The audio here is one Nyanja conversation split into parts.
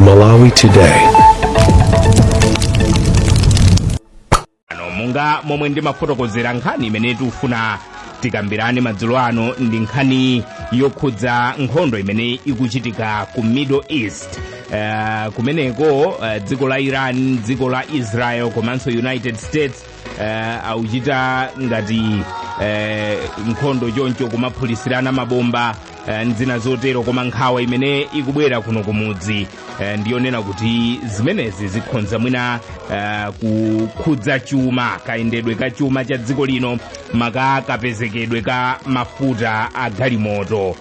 Malawi Today. Ano monga momwe ndimafotokozera, nkhani imene tikufuna tikambirane madzulo ano ndi nkhani yokhudza nkhondo imene ikuchitika ku Middle East. Kumeneko dziko la Iran, dziko la Israel komanso United States akuchita ngati nkhondo choncho, kumaphulisirana mabomba nzina zotero. Koma nkhawa imene ikubwera kuno kumudzi ndiyonena kuti zimenezi zikhonza mwina kukhudza chuma, kayendedwe ka chuma cha dziko lino, maka kapezekedwe ka mafuta a galimoto,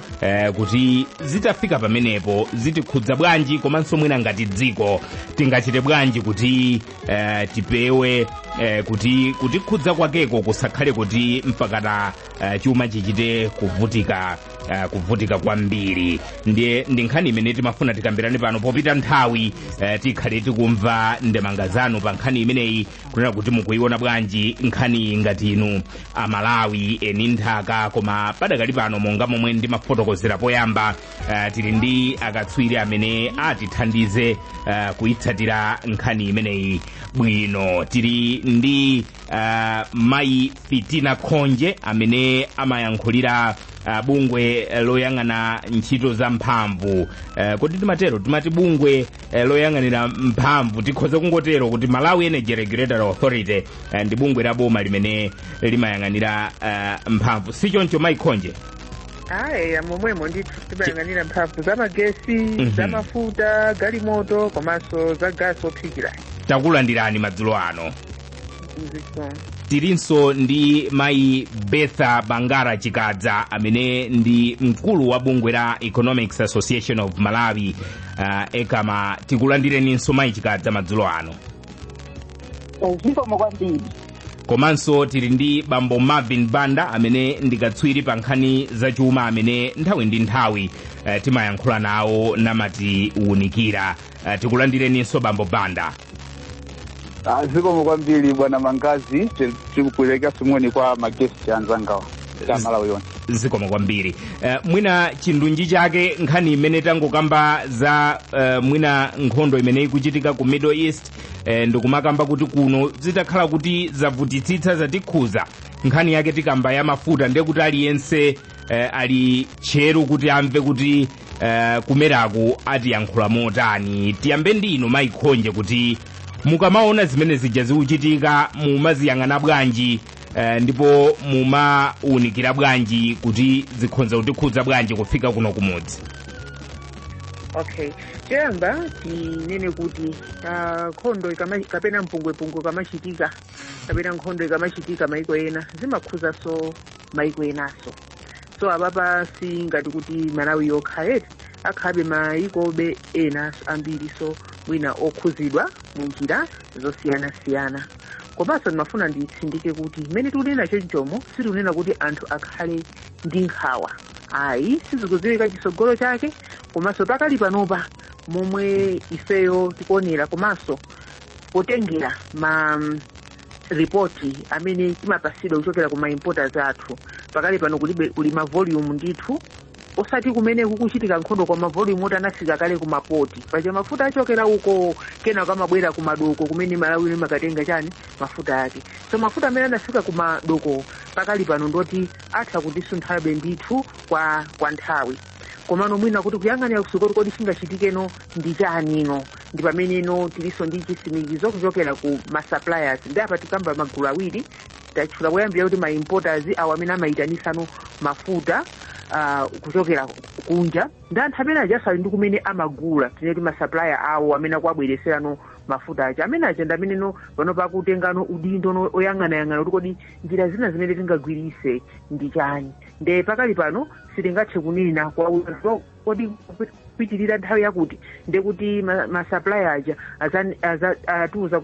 kuti zitafika pamenepo zitikhudza bwanji, komanso mwina ngati dziko tingachite bwanji kuti tipewe kuti kutikhudza kwakeko kusakhale kuti mpakana chuma chichite kuvutika kwambiri. Ndiye ndi nkhani imene timafuna tikambirane pano. Popita nthawi, tikhale tikumva ndemanga zanu pa nkhani imeneyi, kunena kuti mukuiona bwanji nkhani ngati inu Amalawi eni nthaka. Koma padakali pano, monga momwe ndimafotokozera poyamba, tili ndi akatswiri amene atithandize kuyitsatira nkhani imeneyi bwino. Tili ndi Mayi Fitina Khonje amene amayankhulira bungwe loyang'ana ntchito za mphamvu. Kuti timatero, timati bungwe loyang'anira mphamvu, tikhoza kungotero kuti Malawi Energy Regulatory Authority, ndi bungwe la boma limene limayang'anira mphamvu, si choncho, Mayi Khonje? Ayi, momwemo ndithu, timayang'anira mphamvu za magesi, za mafuta galimoto komanso za gasi ophikira. Takulandirani madzulo ano. Ziko. Tilinso ndi Mayi Betha Bangara Chikadza amene ndi mkulu wa bungwe la Economics Association of Malawi, ECAMA. Tikulandireninso, Mayi Chikadza, madzulo ano. Zikomo kwambiri. Komanso tili ndi Bambo Marvin Banda amene ndi katswiri pa nkhani zachuma, amene nthawi ndi nthawi timayankhula nawo namatiwunikira. Tikulandireninso, Bambo Banda. Ah, zikomo kwambiri, bwana Mangazi. Tikupereka moni kwa ma guest anzangawa cha Malawi yonse. Zikomo kwambiri. Mwina chindunji chake, nkhani imene tangokamba za mwina nkhondo imene ikuchitika ku Middle East, ndikumakamba kuti kuno zitakhala kuti zavutitsitsa, zatikhuza, nkhani yake tikamba ya mafuta, ndiye kuti aliyense ali tcheru kuti amve kuti kumeraku atiyankhula motani. Tiyambe ndi inu, Mayi Khonje, kuti mukamaona zimene zija zikuchitika mumaziyang'ana bwanji, ndipo mumawunikira bwanji kuti zikhonza kutikhudza bwanji kufika kuno kumudzi? Okay, choyamba tinene kuti nkhondo kapena mpungwepungwe ukamachitika kapena nkhondo ikamachitika maiko ena, zimakhuzanso maiko enaso. So apapa si ngati kuti Malawi yokha eti, akhabe maikobe ena ambiri, so mwina okhuzidwa mu njira zosiyanasiyana. Komanso ndimafuna nditsindike kuti mmene tikunena chonchomo, sitikunena kuti anthu akhale ndi nkhawa, ayi. Sizikudziwika chisogolo chake. Komanso pakali panopa, momwe ifeyo tikuonera komanso potengera ma ripoti amene timapasidwa kuchokera ku ma importers athu, pakali pano kulibe, kuli ma volume ndithu, osati kumene kukuchitika nkhondo, kwa ma volume oti anafika kale ku mapoti. Paja mafuta achokera uko, kena kamabwera ku madoko kumene Malawi makatenga chani, mafuta ake. So mafuta amene anafika ku madoko pakali pano ndoti atha kutisunthabe ndithu kwa nthawi. Komano mwina kuti kuyang'anira kusukulu, kodi chingachitikeno ndi chanino? Ndi pameneno tilinso ndi chisimikizo kuchokera ku ma suppliers. Ndi apa tikamba magulu awiri tatchula kuyambira kuti ma importers awo amene amayitanisano mafuta kuchokera kunja, ndi anthu amene aja ali ndi kumene amagula, tineti ma supplier awo amene akuabwereserano mafuta aja, amene aja ndi ameneno pano pakutengano udindo no oyang'anayang'ana kuti kodi njira zina zimene tingagwirise ndi chani. Nde pakali pano sitingathe kunena kwa kodi kupitirira nthawi yakuti ndekuti ma supplier aja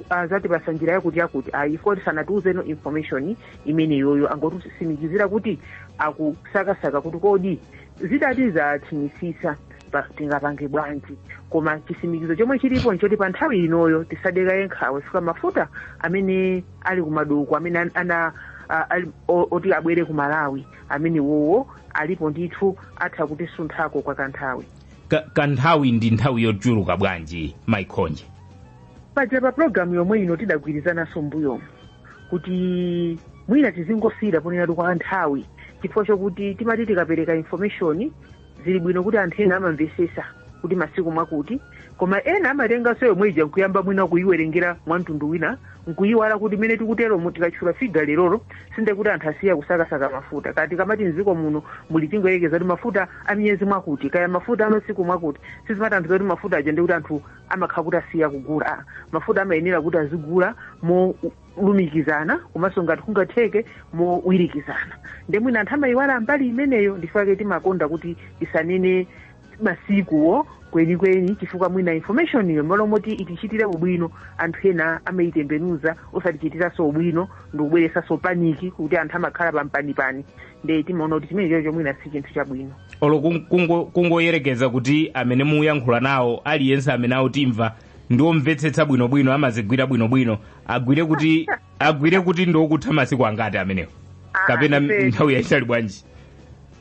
azatipasa njira yakuti yakuti, ayi, kodi sanatiuzeno information imeneyoyo. Angotisimikizira kuti akusakasaka kuti kodi zidati zathinyisisa tingapange bwanji. Koma chisimikizo chomwe chilipo nchoti pa nthawi inoyo tisadekaye nkhawa, chifukwa mafuta amene ali kumadoko amene oti abwere ku Malawi, amene wowo alipo ndithu, atha kutisunthako kwa kanthawi. Kanthawi ndi nthawi yochuluka bwanji, Mayi Khonje? Paja pa programu yomwe ino tidagwirizananso mbuyomu kuti mwina tizingosiyira ponena kwa nthawi, chifukwa chokuti timati tikapereka information zili bwino kuti anthu ena amamvesesa kuti masiku mwakuti, koma ena amatenganso yomwe ija nkuyamba mwina kuyiwerengera mwamtundu wina, nkuyiwala kuti mene tikutero tikatchula figure lerolo sinde kuti anthu asiya kusakasaka mafuta. Kati kamati mdziko muno muli, tingoyerekeza kuti mafuta a miyezi mwakuti, kaya mafuta amasiku mwakuti, sizimati anthu kuti mafuta aja ndi kuti anthu amakhala kuti asiya kugula. Mafuta amayenera kuti azigula molumikizana komanso ngati kungatheke mowirikizana. Nde mwina anthu amayiwala mbali imeneyo. Ndifake timakonda kuti tisanene masikuwo kwenikweni, chifukwa mwina information iyo malo moti itichitire ubwino, anthu ena amayitembenuza osatichitiranso ubwino ndikubweresanso panic, kuti anthu amakhala pampanipani. Nde timaona kuti chimene chocho mwina si chinthu chabwino. Olo kungoyerekeza kuti amene muyankhula nawo, aliyense amene akutimva ndiwomvetsetsa bwinobwino, amazigwira bwinobwino, agwire kuti ndiwokutha masiku angati amenewo kapena nthawi yayitali bwanji?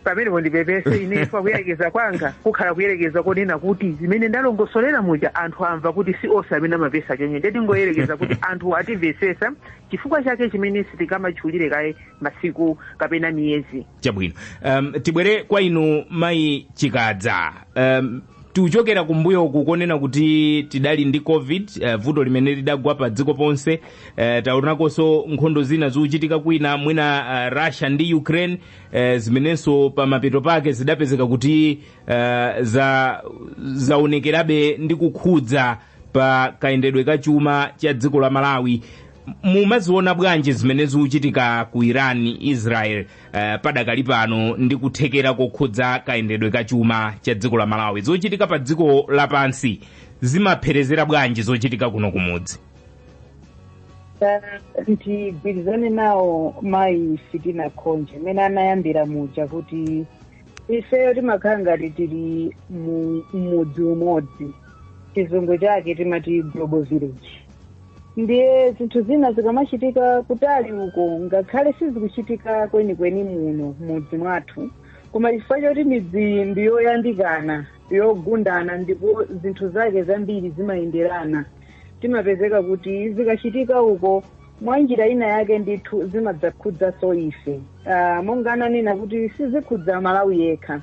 Pamenepo ndipepese ine, chifukwa kuyerekeza kwanga kukhala kuyerekeza konena kuti zimene ndalongosolera muja anthu amva kuti si onse amene amamvetsa choncho. Nde tingoyerekeza kuti anthu atimvesesa, chifukwa chake chimene sitikamatchulire kaye masiku kapena miyezi. Chabwino. Tibwere kwa inu, Mayi Chikadza. Tikuchokera kumbuyo kukonena kuti tidali ndi COVID, vuto limene lidagwa pa dziko ponse. Taonakonso nkhondo zina zikuchitika kwina, mwina Russia ndi Ukraine, zimenenso pamapeto pake zidapezeka kuti zaonekerabe ndi kukhudza pa kayendedwe ka chuma cha dziko la Malawi. Mumaziona bwanji zimene zikuchitika ku Iran, Israel padakali pano ndi kuthekera kokhudza kayendedwe ka chuma cha dziko la Malawi? Zochitika pa dziko lapansi zimapherezera bwanji zochitika kuno kumudzi? Ndigwirizane nawo Mayi Fitina Khonje imene anayambira muja kuti ifeyo timakhala ngati tili mu mudzi umodzi, chizungu chake timati global village. Ndiye zinthu zina zikamachitika kutali uko, ngakhale sizikuchitika kwenikweni muno mudzi mwathu, koma chifukwa choti midzi ndiyoyandikana, yogundana, ndipo zinthu zake zambiri zimayenderana, timapezeka kuti zikachitika uko mwa njira ina yake ndithu zimadzakhudzaso ife. Monga ananena kuti sizikhudza Malawi yekha,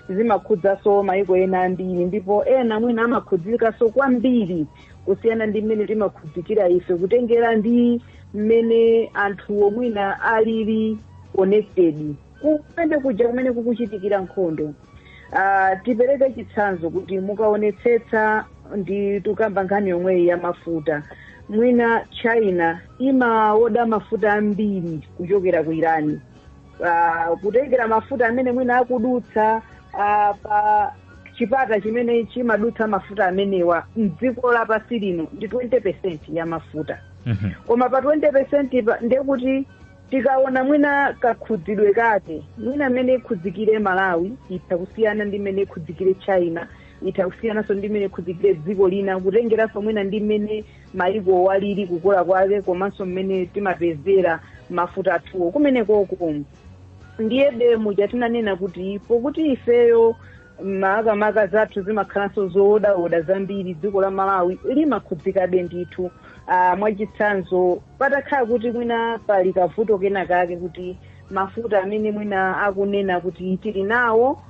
zimakhudzaso maiko ena ambiri, ndipo ena mwina amakhudzikaso kwambiri kusiyana ndi mmene timakhudzikira ife, kutengera ndi mmene anthuwo mwina alili connected kumene kuja kumene kukuchitikira nkhondo. Tipereke chitsanzo kuti mukaonetsetsa, ndi tukamba nkhani yomweyi ya mafuta, mwina China imaoda mafuta ambiri kuchokera ku Irani, kutengera mafuta amene mwina akudutsa pa chipata chimene chimadutsa mafuta amenewa mdziko lapansi lino ndi 20% ya mafuta. Koma pa 20% pa ndekuti tikaona mwina kakhudzidwe kake, mwina mmene ikhudzikire Malawi itha kusiyana ndi mmene ikhudzikire China, itha kusiyananso ndi mmene ikhudzikire dziko lina, kutengeranso mwina ndi mmene maiko walili kukula kwake komanso mmene timapezera mafuta athuwo kumenekoko. Ndiyebe muja tinanena kuti pokuti ifeyo makamaka zathu zimakhalanso zowodawoda zambiri, dziko la Malawi limakhudzikabe ndithu. Mwachitsanzo, patakhala kuti mwina pali kavuto kena kake kuti mafuta amene mwina akunena kuti tili nawo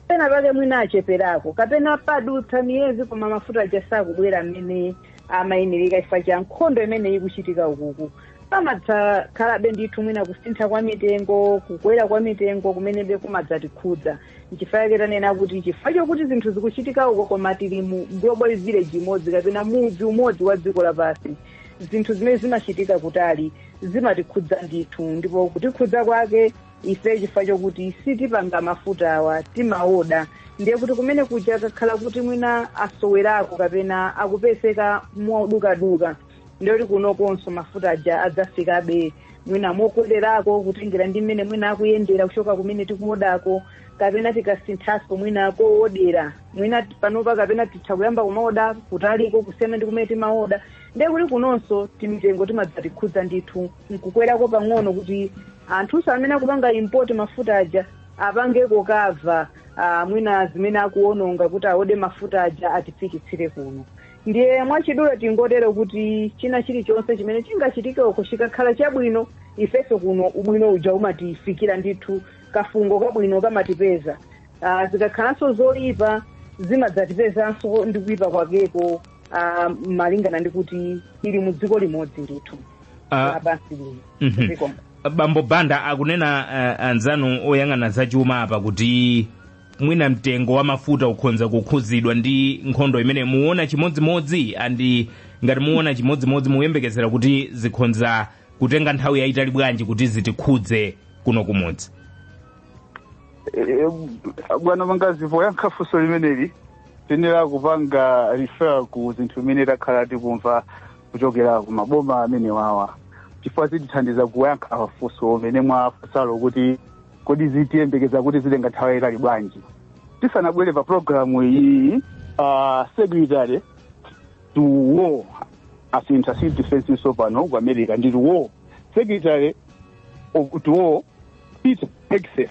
pena pake mwina acheperako, kapena padutsa miyezi koma mafuta aja sakubwera mmene amayenereka chifukwa cha nkhondo imene ikuchitika ukuku, pamadzakhalabe ndithu mwina kusintha kwa mitengo, kukwera kwa mitengo kumenebe kumadzatikhudza. Nchifukwa chake tanena kuti chifukwa chokuti zinthu zikuchitika uko koma tili mu global village imodzi kapena mudzi umodzi wa dziko lapansi, zinthu zimene zimachitika kutali zimatikhudza ndithu. Ndipo kutikhudza kwake ife, chifukwa chokuti sitipanga mafuta awa, timaoda, ndiye kuti kumene kuja kakhala kuti mwina asowerako kapena akupezeka modukaduka, ndiye kuti kunokonso mafuta aja adzafikabe mwina mokwererako, kutengera ndi mmene mwina akuyendera kuchoka kumene tikuodako, kapena tikasinthanso mwina koodera, mwina panopa kapena titha kuyamba kumaoda kutaliko kusiyana ndi kumene timaoda, ndiye kuti kunonso timitengo timadzatikhudza ndithu nkukwerako pang'ono, kuti anthunso amene akupanga import mafuta aja apangeko cover. Mwina zimene akuononga kuti aode mafuta aja atifikitsire kuno. Ndiye mwachidule tingotero kuti china chilichonse chimene chingachitike uko chikakhala chabwino, ifenso kuno ubwino uja umatifikira ndithu, kafungo kabwino kamatipeza. Zikakhalanso zoyipa, zimadzatipezanso ndi kuyipa kwakeko, malingana ndi kuti ili mu dziko limodzi ndithu lapansi lino. Zikomo. Bambo Banda, akunena anzanu oyang'ana zachuma apa kuti mwina mtengo wa mafuta ukhonza kukhuzidwa ndi nkhondo imene. Muona chimodzimodzi? Andi ngati muona chimodzimodzi, muyembekezera kuti zikhonza kutenga nthawi yayitali bwanji kuti zitikhudze kuno kumudzi? Bwana Mangazi, poyankha funso limeneli tiyenera kupanga refer ku zinthu zimene takhala tikumva kuchokera ku maboma amene wawa, chifukwa zitithandiza kuyankha funso mene mwafunsalo kuti kodi zitiyembekeza kuti zitenga nthawi yayitali bwanji. Tisanabwere pa programu iyi, secretary to war, asintha, si defense so pano ku America, nditi war, secretary of to war Pete Hegseth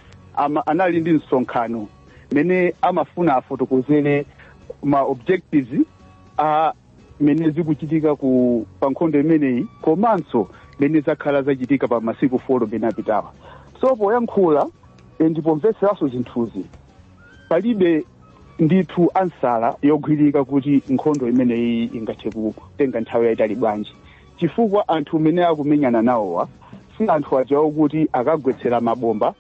anali ndi msonkhano mene amafuna afotokozere ma objectives a mene zikuchitika ku pa nkhondo imeneyi, komanso mene zakhala zachitika pa masiku 4 mene apitawa. So poyankhula ndipomvetseranso zinthuzi, palibe ndithu answer yogwirika kuti nkhondo imeneyi ingathe kutenga nthawi yayitali bwanji, chifukwa anthu mene akumenyana nawowa si anthu ajawo kuti akagwetsera mabomba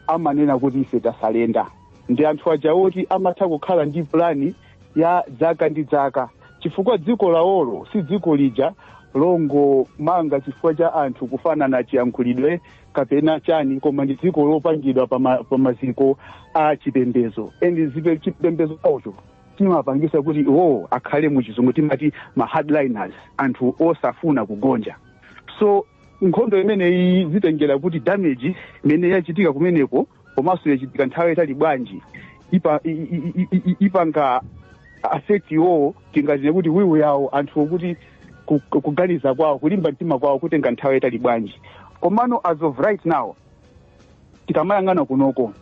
amanena kuti ife tasurrender. Ndi anthu ajawo kuti amatha kukhala ndi plan ya dzaka ndi dzaka, chifukwa dziko lawolo si dziko lija longomanga chifukwa cha anthu kufanana chiyankhulidwe kapena chani, koma ndi dziko lopangidwa pa maziko a chipembedzo, and chipembedzo chawocho chimapangisa kuti iwowo akhale, muchizungu timati ma hardliners, anthu osafuna kugonja. So nkhondo imeneyi zitengera kuti damage imene yachitika kumeneko komanso yachitika nthawi yayitali bwanji ipanga affect iwowo, tingatine kuti will yawo, anthu okuti kuganiza kwawo, kulimba mtima kwawo kutenga nthawi yayitali bwanji. Komano as of right now, tikamayang'ana kunoko,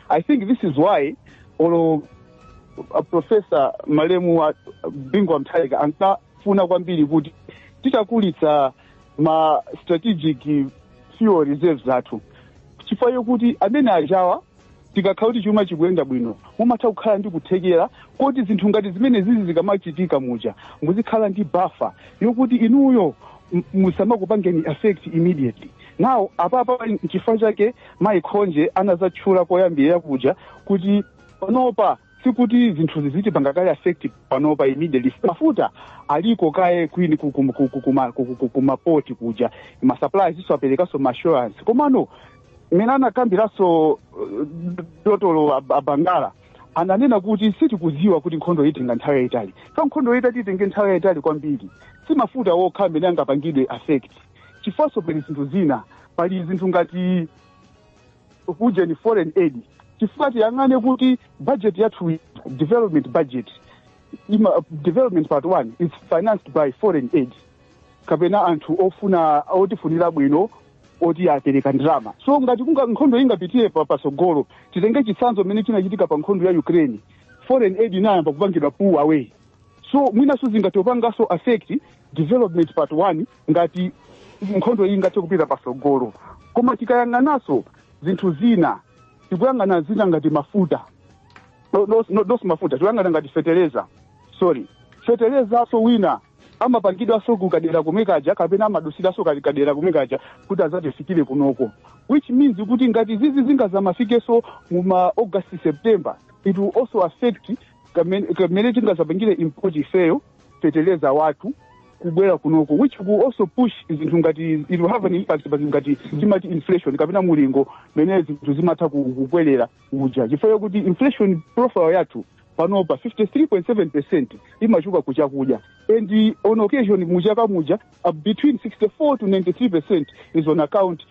I think this is why olo Professor malemu wa Bingu wa Mutharika ankafuna kwambiri kuti titakulitsa ma strategic fuel reserves athu, chifukwa chokuti amene ajawa tikakhala kuti chuma chikuyenda bwino, mumatha kukhala ndi kuthekera koti zinthu ngati zimene zizi zikamachitika muja muzikhala ndi buffer yokuti inuyo musamakupangeni affect immediately. Now apapa nchifukwa chake mayikhonje anazatchula koyambirira kuja kuti panopa sikuti zinthu zizitipanga kale affect panopa immediately. Mafuta aliko kaye kwini kumapoti kuja, masupplies iso aperekaso ma assurance. Komano mmene anakambiranso dotolo Abangala ananena kuti sitikuziwa kuti nkhondo itenga nthawi yayitali. Fa nkhondo itati itenge nthawi yayitali kwambiri, si mafuta wokha amene angapangidwe affect, chifukwanso pali zinthu zina, pali zinthu ngati ujeni foreign aid, chifukwa tiyang'ane kuti budget yathu, development budget ima, development part one is financed by foreign aid kapena anthu ofuna otifunira bwino oti apereka ndalama. So ngati kunga nkhondo ingapitire pasogolo, titenge chitsanzo mmene chinachitika pa nkhondo ya Ukraine, foreign aid inayamba kupangidwa pull away. So mwinaso zingatopangaso affect development part one ngati nkhondo iyi ingathe kupita pasogolo. Koma tikayang'anaso zinthu zina, tikuyang'ana zina ngati mafuta, no, no, mafuta, tikuyang'ana ngati fetereza, sorry, fetereza. So wina amapangidwanso kukadera kumwe kaja kapena amadusiranso kadera kumwe kaja kuti azatifikire kunoko, which means kuti ngati zizi zingazamafikenso muma August, September, it will also affect kamene tingazapangire import ifeyo fetereza wathu kubwera kunoko, which will also push zinthu ngati, it will have an impact pa zinthu ngati timati inflation kapena mulingo mene zinthu zimatha kukwelera uja, chifukwa kuti inflation profile yathu panopa 53.7% imachuka kuchakudya, and on occasion muchaka muja between 64 to 93% is on account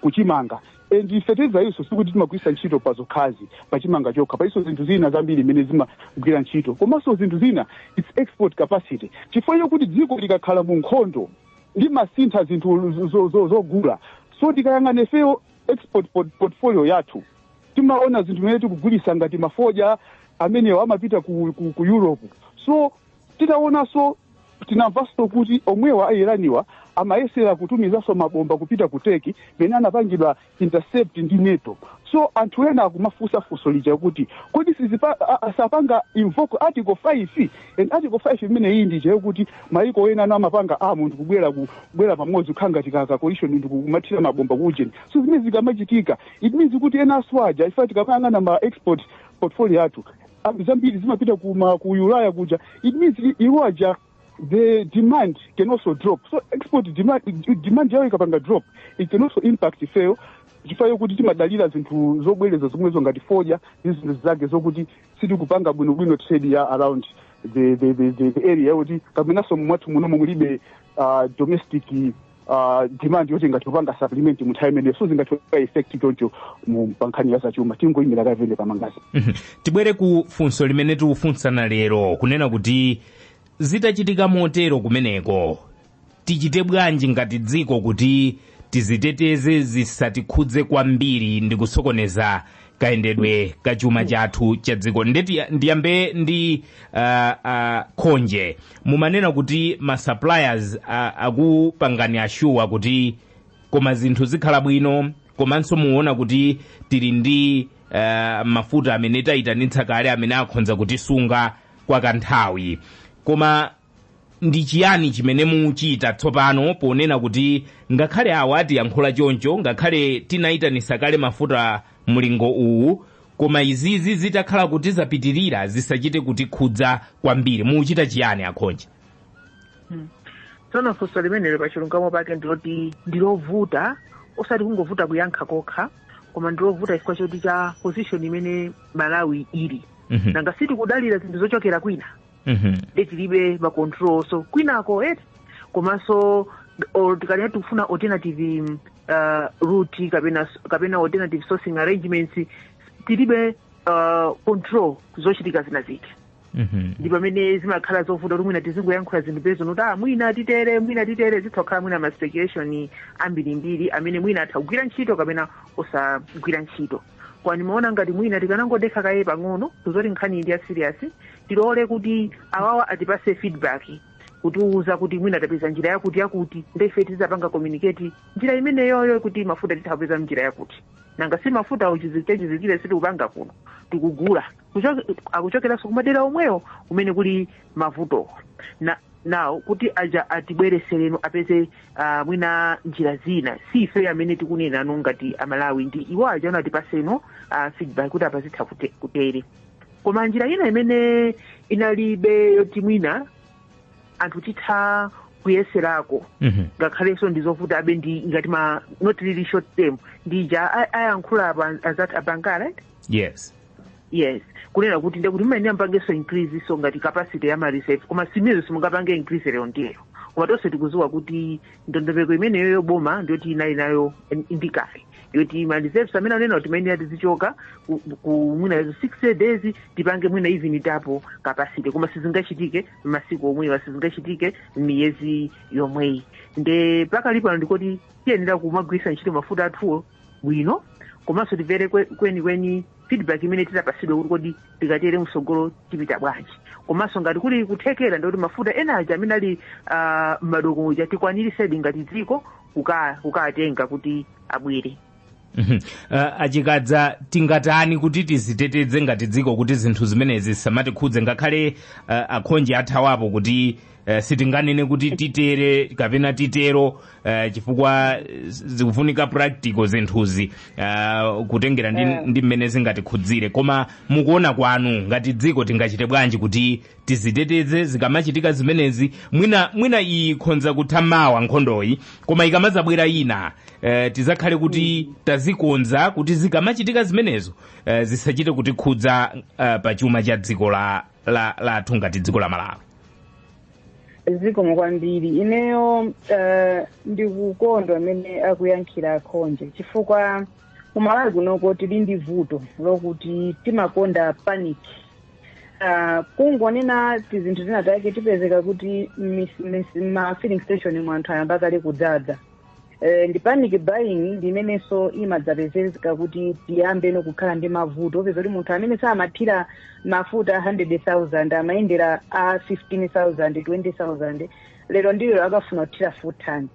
kuchimanga. And fetereza iso sikuti timagwirisa ntchito pa zokhazi, pachimanga chokha, paliso zinthu zina zambiri imene zimagwira ntchito. Komanso zinthu zina, its export capacity, chifukwa chokuti dziko likakhala mu nkhondo limasintha zinthu zogula. So tikayang'ana ifeyo export portfolio yathu Timaona zinthu zimene tikugulisa ngati mafodya amenewo amapita ku Europe. So titaonanso, tinamvanso kuti omwewa a Iraniwa amayesera kutumizanso mabomba kupita ku Turkey pene anapangidwa intercept ndi NATO. So anthu ena akumafunsa funso lija kuti kodi asapanga invoke Article 5? And Article 5 imene iyi ndija yokuti maiko ena ano amapanga a munthu kubwera pamodzi kukhala ngati ka coalition ndi kumathira mabomba kuujeni. So zimene zikamachitika, it means kuti ena aja, ife tikamayang'ana ma export portfolio athu, zambiri zimapita ku Ulaya kuja. It means iwo aja, the demand can also drop. So export demand yawo ikapanga drop, it can also impact ifeyo, chifukwa yokuti timadalira zinthu zobwereza zomwezo ngati fodya ndi zinthu zake zokuti sitikupanga bwinobwino trade ya around the area, yakuti kapenanso mwathu munomo mulibe domestic demand yoti ngati kupanga supplement mu nthawi imeneyo. So zingathe effect choncho mu pankhani ya zachuma. Tingoyimira kavene pamangazi. Tibwere ku funso limene tikufunsana lero, kunena kuti zitachitika motero kumeneko, tichite bwanji ngati dziko kuti tiziteteze zisatikhudze kwambiri ndi kusokoneza kayendedwe ka chuma chathu cha dziko? Ndeti ndiyambe ndi Khonje. Mumanena kuti ma suppliers akupangani assure kuti koma zinthu zikhala bwino, komanso muona kuti tili ndi mafuta amene tayitanitsa kale amene akhonza kutisunga kwa kanthawi. Koma ndi chiyani chimene muchita tsopano, ponena kuti ngakhale awa atiyankhula choncho, ngakhale tinayitanisa kale mafuta mlingo uwu, koma izizi zitakhala kuti zapitirira zisachite kutikhudza kwambiri, muchita chiyani, Akhonje? Tsono funso limenelo pachilungamo pake ndiloti ndilovuta, osati kungovuta kuyankha kokha, koma ndilovuta chifukwa choti cha position imene Malawi ili. Nanga sitikudalira zinthu zochokera kwina, ndi tilibe ma control, so kwinako eti komanso tikanena tikufuna alternative route kapena alternative sourcing arrangements, tilibe control zochitika zina ziti. Ndi pamene zimakhala zovuta kuti mwina tizingoyankhula zinthu pezo kuti ah, mwina titere, mwina titere. Zitha kukhala mwina ma speculation ambirimbiri amene mwina atha kugwira ntchito kapena osagwira ntchito. Kwa nimaona ngati mwina tikanangodekha kaye pang'ono, tuzoti nkhani ndi ya serious, tilole kuti awawa atipase feedback, kutiuza kuti mwina tapeza njira yakuti yakuti, ndefe tizapanga communicate njira imeneyoyo kuti mafuta titha kupeza njira yakuti. Nanga si mafuta uchizikire sitikupanga kuno, tikugula. Akuchokeranso kumadera omwewo kumene kuli mavuto na nawo, kuti aja atibweresereno apeze mwina njira zina. Si ife amene tikunenano ngati Amalawi, ndi iwo aja ano atipaseno feedback kuti apazitha kutere. Koma njira ina imene inalibe yoti mwina anthu titha kuyeserako, ngakhalenso ndizovuta abe, ndi ngati ma not really short term, ndija ayankhula apa azati abangala, right? Yes. Yes, kunena kuti ndekuti mmene ampangenso increase so ngati capacity ya ma reserve, koma simizo simungapange increase lero ndiyo. Koma tonse tikuziwa kuti ndondomeko imeneyo yoboma ndiyoti inali nayo ndikale, yoti ma reserves amene anena kuti imene tizichoka ku mwina 60 days, tipange mwina even double capacity, koma sizingachitike m'masiku omwewa, sizingachitike m'miyezi yomweyi. Nde pakali pano ndikoti tiyenera kumagwiritsa ntchito mafuta athuwo bwino, komanso timvere kwenikweni feedback imene titapasidwe kuti kodi tikatere msogolo tipita bwanji. Komanso ngati kuli kuthekera, ndikuti mafuta ena aja amene ali m'madoko muja tikwanirisedi ngati dziko kukatenga kuti abwere. Achikadza, tingatani kuti tizitetedze ngati dziko kuti zinthu zimenezi zisamatikhudze, ngakhale Akhonje athawapo kuti sitinganene kuti titere kapena titero, chifukwa zikufunika practical zinthuzi, kutengera ndi mmene zingatikhudzire? Koma mukuona kwanu ngati dziko tingachite bwanji kuti tiziteteze zikamachitika zimenezi? Mwina iyi ikhonza kutha mawa nkhondoyi, koma ikamazabwera ina, tizakhale kuti tazikonza kuti zikamachitika zimenezo, zisachite kutikhudza pa chuma cha dziko lathu ngati dziko la Malawi. Zikomo kwambiri. Ineyo ndikukondwa amene akuyankhira Akhonje, chifukwa kumalawi kunoko tili ndi vuto lokuti timakonda panic. Kungonena tizinthu zina take, tipezeka kuti ma filling station mu anthu ayamba kale kudzaza. Ndi panic buying ndimenenso imadzapezeka kuti tiyambe nokukhala ndi mavuto, opeza kuti munthu amene samathira mafuta 100,000, amayendera a 15,000, 20,000, lero ndilero akafuna kuthira full tank.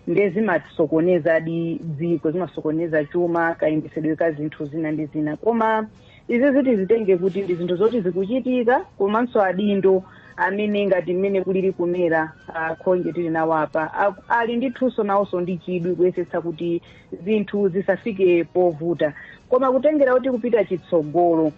Ndiye zimasokoneza di dziko, zimasokoneza chuma, kayendesedwe ka zinthu zina ndi zina. Koma izi ziti zitenge kuti ndi zinthu zoti zikuchitika, komanso adindo amene ngati mmene kulili kumera khonje tili nawo apa ali ndithunso nawonso ndi chidwi kuyesetsa kuti zinthu zisafike povuta. Koma kutengera kuti kupita chitsogolo,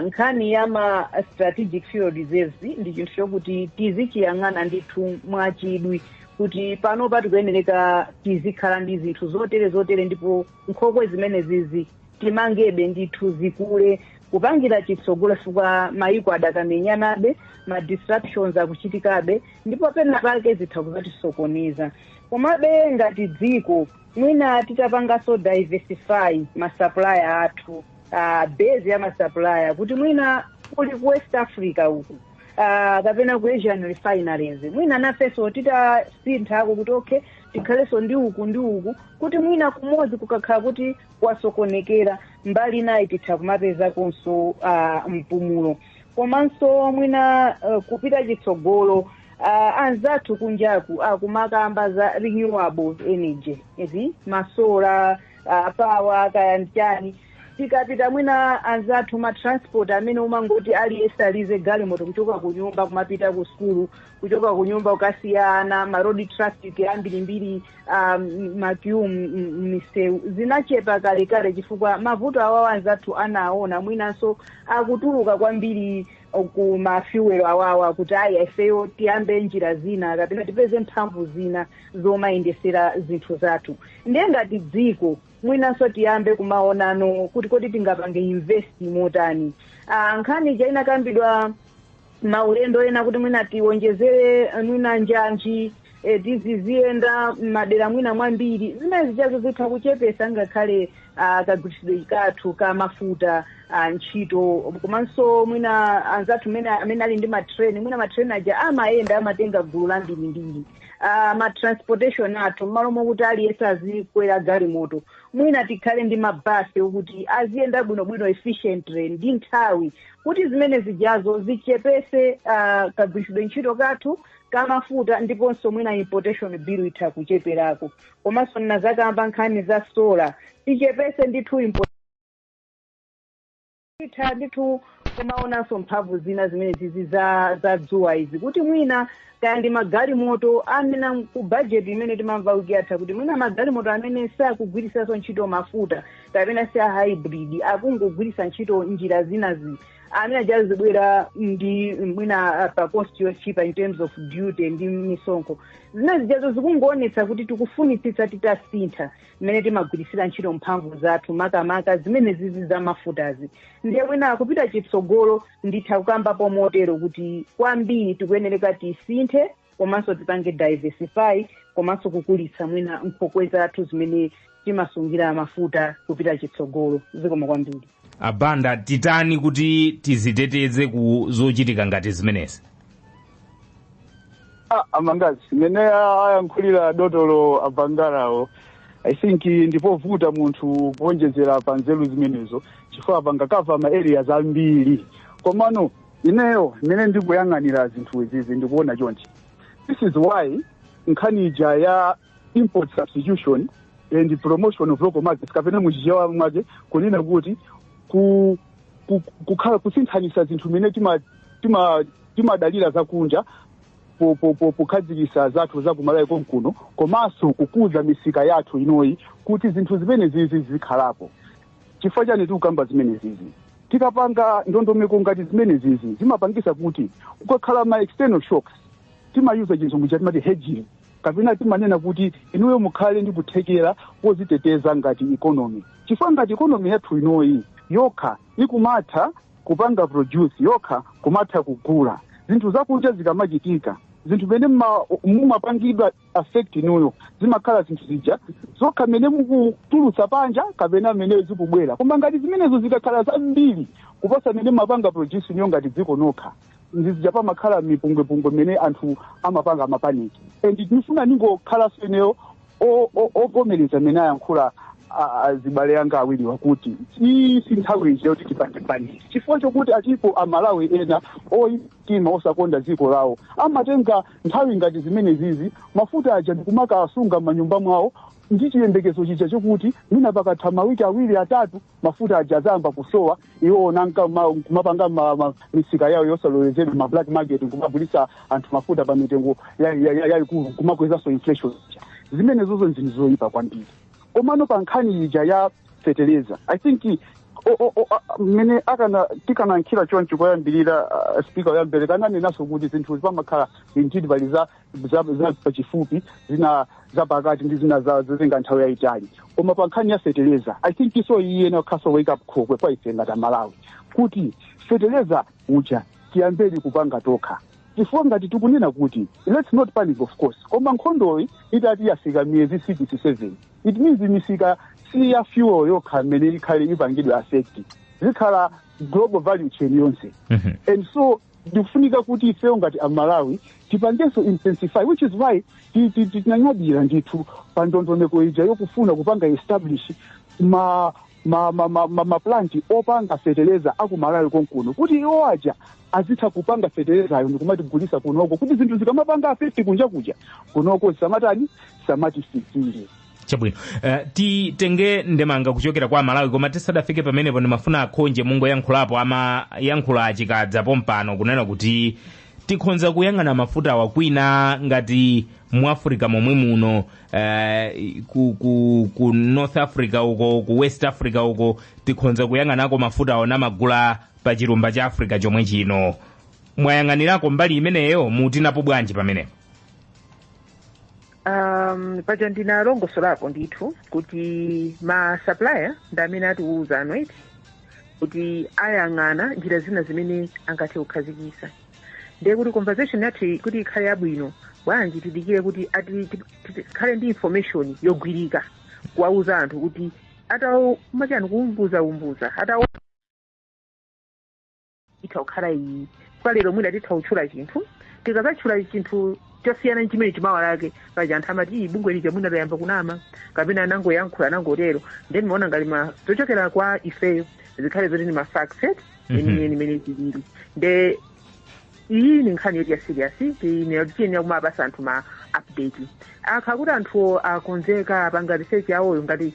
nkhani ya ma strategic fuel reserves ndi chinthu chokuti tizichiyang'ana ndithu mwachidwi, kuti panopa tikuyenereka tizikhala ndi zinthu zotere zotere, ndipo nkhokwe zimene zizi timangebe ndithu zikule kupangira chitsogolo, chifukwa mayiko adakamenyanabe, ma disruptions akuchitikabe, ndipo pena pake zitha kuzatisokoneza. Komabe ngati dziko mwina titapanganso diversify ma supplier athu, base ya ma supplier, kuti mwina kuli ku West Africa uku, kapena ku Asian refineries, mwina nafenso titasinthako kuti okay, tikhalenso ndi uku ndi uku, kuti mwina kumodzi kukakhala kuti kwasokonekera, mbali nayi titha kumapezakonso mpumulo. Komanso mwina kupita chitsogolo, anzathu kunjaku akumakamba za renewable energy, ezi ma solar power kaya nchani. Tikapita mwina anzathu ma transport amene umangoti aliyense alize galimoto kuchoka ku nyumba kumapita ku sukulu, kuchoka ku nyumba kukasiyana, ma road traffic ambirimbiri, ma queue m'misewu zinachepa kalekale, chifukwa mavuto awawo anzathu anaona mwinanso akutuluka kwambiri ku ma fuel awawa, kuti ayi, ifeyo tiyambe njira zina kapena tipeze mphamvu zina zomayendesera zinthu zathu. Ndiye ngati dziko mwinanso tiyambe kumaonano kuti kodi tingapange invest motani? Nkhani ija inakambidwa maulendo ena kuti mwina tiwonjezere mwina njanji, tiziziyenda madera mwina mwambiri. Zimene zichazo zitha kuchepesa ngakhale kagwiritsidwe kathu ka mafuta ntchito. Komanso mwina anzathu amene ali ndi matreni, mwina matreni aja amayenda, amatenga gulu lambirimbiri. Ma transportation athu, m'malo mokuti aliyense azikwera galimoto, mwina tikhale ndi mabasi okuti aziyenda bwinobwino, efficiently ndi nthawi, kuti zimene zijazo zichepese kagwiritsidwe ntchito kathu kamafuta, ndiponso mwina importation bill itha kucheperako. Komanso nazakamba nkhani za solar, tichepese ndithu import, itha ndithu kumaonanso mphamvu zina zimene zizi za dzuwa izi, kuti mwina kaya ndi magalimoto amene ku budget imene timamva wiki yatha, kuti mwina magalimoto amene sakugwirisanso ntchito mafuta kapena si a hybrid, akungogwirisa ntchito njira zinazi, amene aja zibwera ndi mwina pa cost yochipa in terms of duty ndi misonkho. Zimene zijazo zikungoonetsa kuti tikufunitsitsa titasintha mmene timagwirisira ntchito mphamvu zathu, makamaka zimene zizi za mafutazi. Ndiye mwina kupita chitsogolo nditha kukambapo motero kuti kwambiri tikuyenereka tisinthe, komanso tipange diversify, komanso kukulitsa mwina nkhokwe zathu zimene timasungira mafuta kupita chitsogolo. Zikomo kwambiri. Abanda, titani kuti tiziteteze ku zochitika ngati zimenezi? Ah, amangazi mene ayankhulira dotolo abangalawo, I think ndipovuta munthu kuonjezera pa nzeru zimenezo, chifukwa pangakava ma areas ambiri. Komano ineyo mmene ndikuyang'anira zinthu izizi, ndikuona chonchi. This is why nkhani ija ya import substitution and promotion of local markets, kapena muchichewa mwake kunena kuti kukhala kusinthanisa zinthu mmene timadalira zakunja pokhazikitsa zathu za kumalawi konkuno, komanso kukuza misika yathu inoyi kuti zinthu zimene zizi zikhalapo. Chifukwa chani tikukamba zimene zizi? Tikapanga ndondomeko ngati zimene zizi, zimapangisa kuti kukakhala ma external shocks, timayuza chizungu chatimati hedging, kapena timanena kuti inuyo mukhale ndi kuthekera koziteteza ngati economy, chifukwa ngati economy yathu inoyi yokha ikumatha kupanga produce yokha, kumatha kugula zinthu zakunja, zikamachitika zinthu mene mumapangidwa affect inuyo, zimakhala zinthu zija zokha mene mukutulutsa panja kapena mene zikubwera. Koma ngati zimenezo zikakhala zambiri kuposa mene mumapanga produce inuyo ngati dziko nokha, ndizija pamakhala mipungwepungwe mene anthu amapanga ma panic. And ndifuna ningokhalanso ineyo Ovomereza amene ayankhula azibale anga awiri wakuti iyi si nthawi ija yoti tipange panic, chifukwa chokuti alipo Amalawi ena oyitima osakonda dziko lawo, amatenga nthawi ngati zimene zizi, mafuta aja ndikumakasunga m'manyumba mwawo ndi chiyembekezo chija chokuti mwina pakatha mawiki 2 3 mafuta aja azayamba kusowa, iwo nanka kumapanga misika yawo yosalolezedwa, ma black market, nkumagulitsa anthu mafuta pa mitengo yayikulu, nkumakwezanso inflation. Zimene zozo nzinthu zoyipa kwambiri. Komano pa nkhani ija ya feteleza, I think mmene akana tikanankhira choncho koyambirira, speaker oyambirira kananenaso kuti zinthu pamakhala indeed pali za pachifupi, zina zapakati ndi zina zotenga nthawi yayitali. Koma pa nkhani ya feteleza, I think iso iye nakhaso wake up call kwa ife ngati Amalawi kuti feteleza uja tiyambeni kupanga tokha, chifukwa ngati tikunena kuti let's not panic, of course, koma nkhondoyi itati yafika miyezi 6, 7, it means misika si ya fuel yokha mmene ikhale ipangidwe affect, zikhala global value chain yonse. And so ndikufunika kuti ifeyo ngati Amalawi tipangenso intensify, which is why tinanyadira ndithu pa ndondomeko ija yokufuna kupanga establish ma plant opanga feteleza aku Malawi konkuno, kuti iwo aja azitha kupanga fetelezayo ndikumatigulisa kunoko, kuti zinthu zikamapanga affect kunja kuja, kunoko zisamatani, samatifikire. Chabwino. Titenge ndemanga kuchokera kwa Malawi, koma tisadafike pamenepo ndimafuna akhonje mungoyankhulapo. Amayankhula achikadza pompano kunena kuti tikhonza kuyang'ana mafuta awa kwina ngati mu Africa momwe muno, ku North Africa uko, ku West Africa uko, tikhonza kuyang'anako mafuta awo namagula pa chilumba cha Africa chomwe chino. Mwayang'anirako mbali imeneyo? Mutinapo bwanji pamenepo? Paja ndinalongosolapo ndithu kuti ma supplier ndi amene atiwuza ano iti kuti ayang'ana njira zina zimene angathe kukhazikisa. Ndiye kuti conversation yathu kuti ikhale yabwino, bwanji tidikire kuti tikhale ndi information yogwirika kuwauza anthu kuti atawo machani kuumbuza umbuza atawo itha kukhala iyi. Kwa lero mwina titha kutchula chinthu, tikazatchula chinthu chosiyana chimene chimawa lake paja anthu amati, "Iyi bungwe lija mwina layamba kunama kapena anangoyankhula anangotero." Then maona ngati ma zochokera kwa ifeyo zikhale zoti ni ma facts enieni imene zilili. Nde iyi ni nkhani yoti ya serious, tiyenera kumapasa anthu ma update akha kuti anthu akonzeka, apanga research yawoyo. Ngati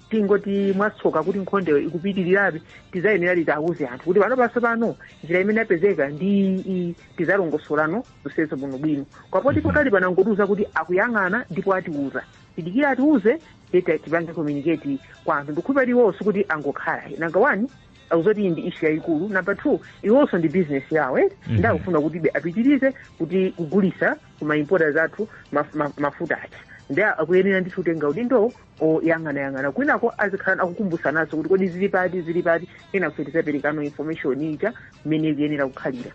tingoti mwatsoka kuti nkhondoyo ikupitirirabe, tizayenera titawuze anthu kuti pano paso pano njira imene yapezeka ndi iyi, tizalongosolano zonsezo bwino bwino. Kwapoti pakali panangotiuza kuti akuyang'ana ndipo atiuza, tidikire atiuze, tete tipange communicate kwa anthu. Ndikhulupirira iwonso kuti angokhala, number one, akuzoti iyi ndi issue yayikulu, number two, iwonso ndi business yawo, eh? Ndakufuna kuti be apitirize kuti kugulisa kuma importers athu mafuta aja, ndi akuyenera ndithu kutenga udindo oyang'anayang'ana kwinako, azikhala akukumbusanaso kuti kodi zili pati, zili pati, ena kufe tizaperekano information ija mmene ikuyenera kukhalira.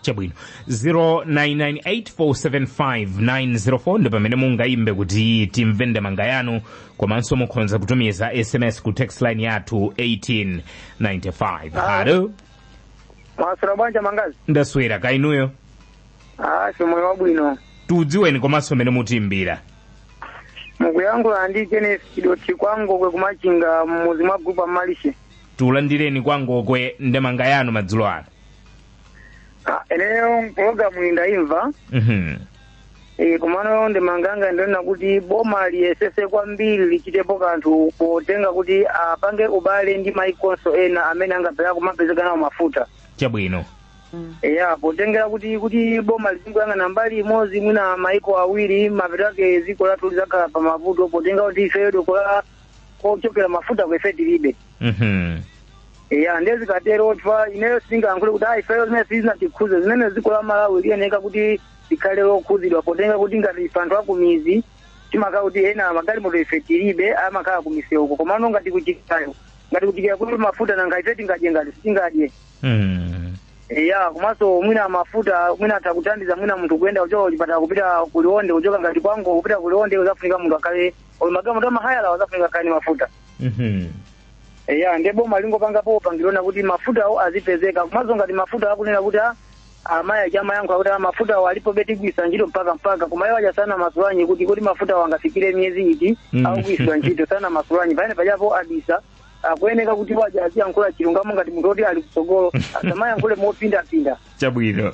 Chabwino. 0998475904 ndi pamene mungayimbe kuti timve ndemanga yanu, komanso mukhoza kutumiza SMS ku text line yathu 1895. Halo. Mwaswera bwanji, Mangazi? Ndaswera, kainuyo? Ah, moyo wabwino. Tudziweni komanso mene mutimbira. Mukuyankhula ndi Kenneth Kidoti, kwangokwe kumachinga, mmuzi mwa group amalishe. Tulandireni kwangokwe, ndemanga yanu madzulo ano. Ah, eneyo pologalamu iyi ndayimva. E, komano ndemanganga ndionena kuti boma liyesese kwambiri, lichitepo kanthu potenga kuti apange ubale ndi maikonso ena amene angapeza kumapezeka nawo mafuta. Chabwino. Ya, potengera kuti boma lizingoyang'ana mbali imodzi, mwina maiko awiri, mapeto ake dziko lathu lizakhala pa mavuto, potenga kuti ifeyo doko la kochokera mafuta kwefe tilibe. Ya, ndiye zikatero, chifukwa ineyo sindingayankhule kuti ayi, ifeyo zimene sizinatikhudze, zimene dziko la Malawi liyeneka kuti likhale lokhuzidwa, potenga kuti ngati ife anthu akumizi timakhala kuti ena magalimoto ife tilibe, amakhala kumisewuko, komano ngati kuchikayo, ngati kuchikira kuti mafuta, nanga ife tingadye? Ngati sitingadye. Ya, komanso mwina mafuta mwina atha kuthandiza mwina munthu kuyenda kuchoka kuchipatala kupita kuliwonde, kuchoka ngati kwango kupita kuliwonde, uzafunika munthu akhale olo magalimoto amahayala, uzafunika akhale ni mafuta. Ya, ndiye boma lingopangapo pangirona kuti mafutawo azipezeka, komanso ngati mafuta akunena kuti Amayi aja amayankhula kuti mafuta walipo betigwisa ntchito mpaka koma iwo aja sana masulanyi kuti mafuta wangafikire miyezi iti akugwisidwa ntchito sana masulanyi pamene pajapo abisa akuyeneka kuti waja aziyankhula chilungamo ngati munthu oti ali kutsogolo, asamayankhule mopindapinda. Chabwino.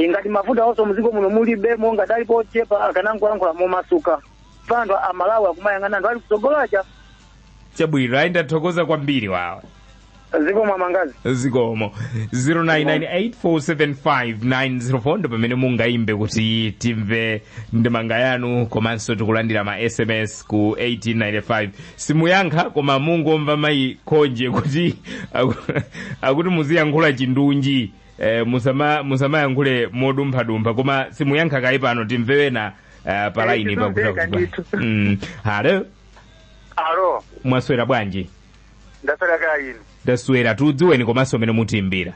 Ngati mafuta onso mdziko muno mulibe, monga dalipo ochepa, akanangoyankhula momasuka. Anthu Amalawi akumayang'ana anthu ali kutsogolo aja. Chabwino, ayi, ndathokoza kwambiri wawa. Zikomo Mangazi. Zikomo. 0998475904 ndo pamene mungayimbe kuti timve ndemanga yanu, komanso tikulandira ma SMS ku 1895. Simuyankha koma mungomva mayi Khonje kuti akuti muziyankhula chindunji, musamayankhule modumphadumpha, koma simuyankha kayi pano, timve wena pa line. Tizomveka ndithu. Halo. Alo. Mwaswera bwanji? Ndaswera, kaya inu? Ndaswera. Tudziweni komanso mene mutiimbira.